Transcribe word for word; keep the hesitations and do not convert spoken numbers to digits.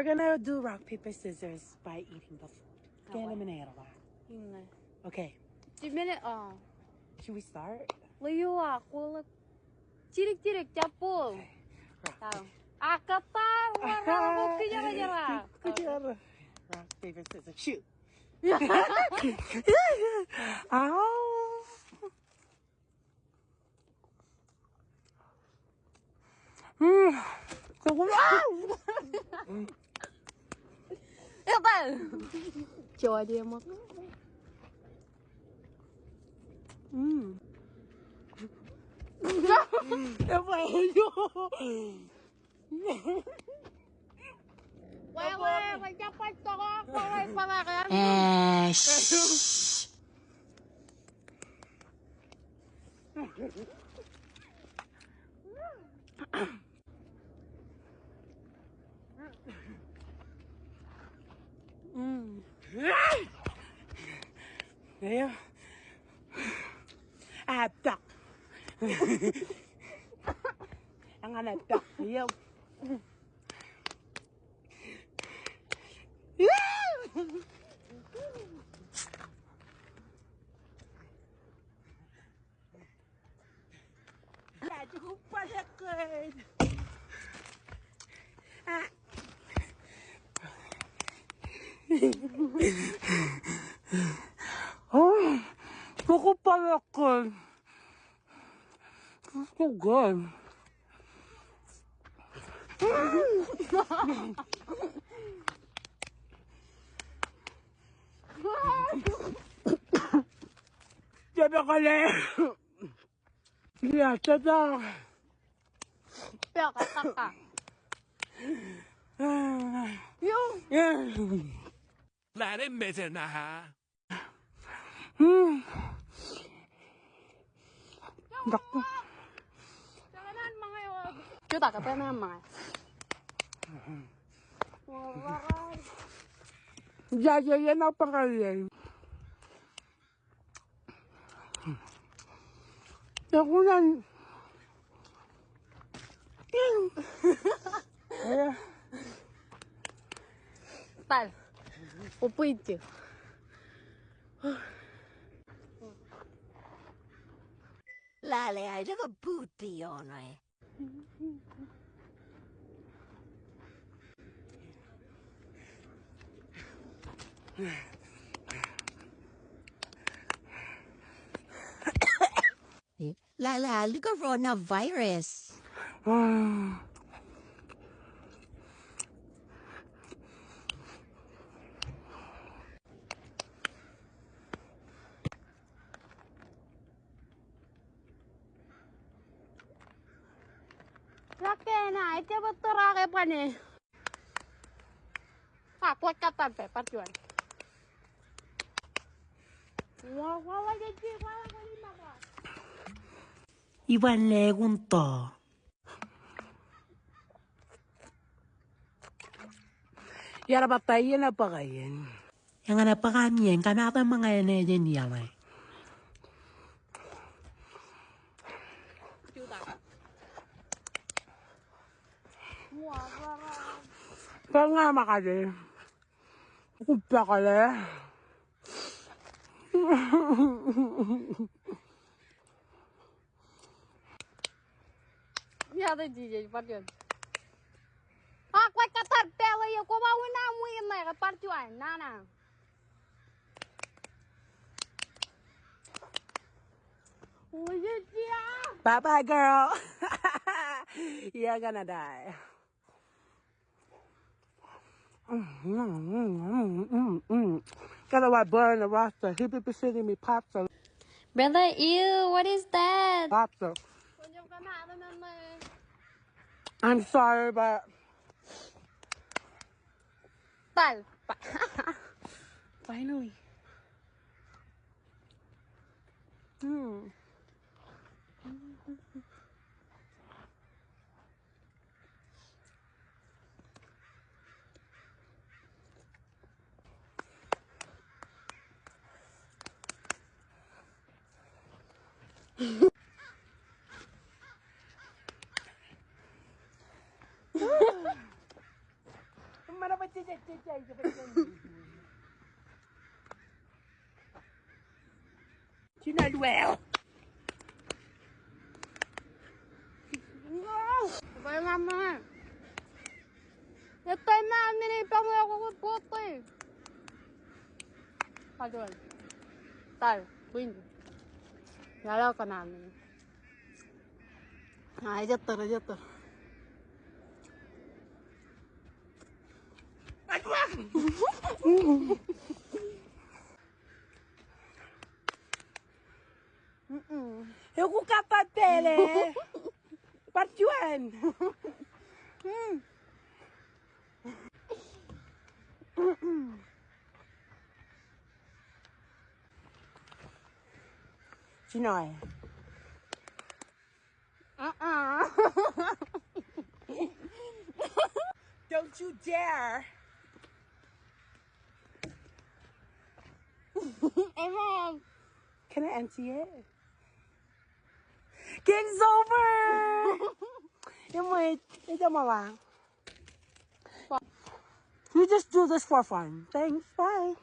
We're gonna do rock, paper, scissors by eating the food. Ke eliminate a lot. Okay. Di minute, oh. Should we start? Leo, ah, kulo. Jidik, jidik, jab ball. Okay. Rock. Tau. Akatar, wara, kujara, jara. Kujara. Rock, paper, scissors, shoot. Ow. Etal. Jọọj eṃōk. Mm. Etal. Etal. Mm. Eo. Ah, duck. Eñin a duck. Eo. Oh, jukubal ekken. Jukubal. Jabakale. Ia, tata. Ia, tata. Io. Ia. Lale mejān, ha. Hmm. Dak. Jutak, apa namanya? Ya, ya, ya, napa kali ya? Ikunan. Tal. Upuit. Lale, aelōñ ke buut ioon e. Lale, aelōñ ke coronavirus. Rakkena, ejjab etto rake bane. A, kwōj kōttar pā, bar juon. Wa, wa, wa, wa, wa, wa, wa, wa. Iban lekunto. Iar bata iien a bōk iien. Eñin a bōk aṃ iien, kōmaat ṃōñā eṇ ej iien iọkwe. Bōk ña ṃōkaj e. Kubbakale. Ia, ej jijej, bar juon. A, kwōj kōttar pālle, koba unin aṃ win ṇe, bar juon, nana. Bye bye, girl. You're gonna die. Kōttar wa bōn rasta, hipi pisini mi pasta. Brother, ew, what is that? Pasta. I'm sorry, but Tal. Finally. Hmm. Jino, luweo. Bar ña ṃōñā. Ej tōmak men eo ipañ eo ko kōn bōtō. Kajoor. Tar, bwin. Ña ḷọk kōn aṃ men. A, ej ettōr, ej ettōr. Eku kata tele. Bar juon. Jino e. Uh-uh. Don't you dare. Emma. Can I empty it? Game's over. Emma, ej eṃṃan. We just do this for fun. Thanks. Bye.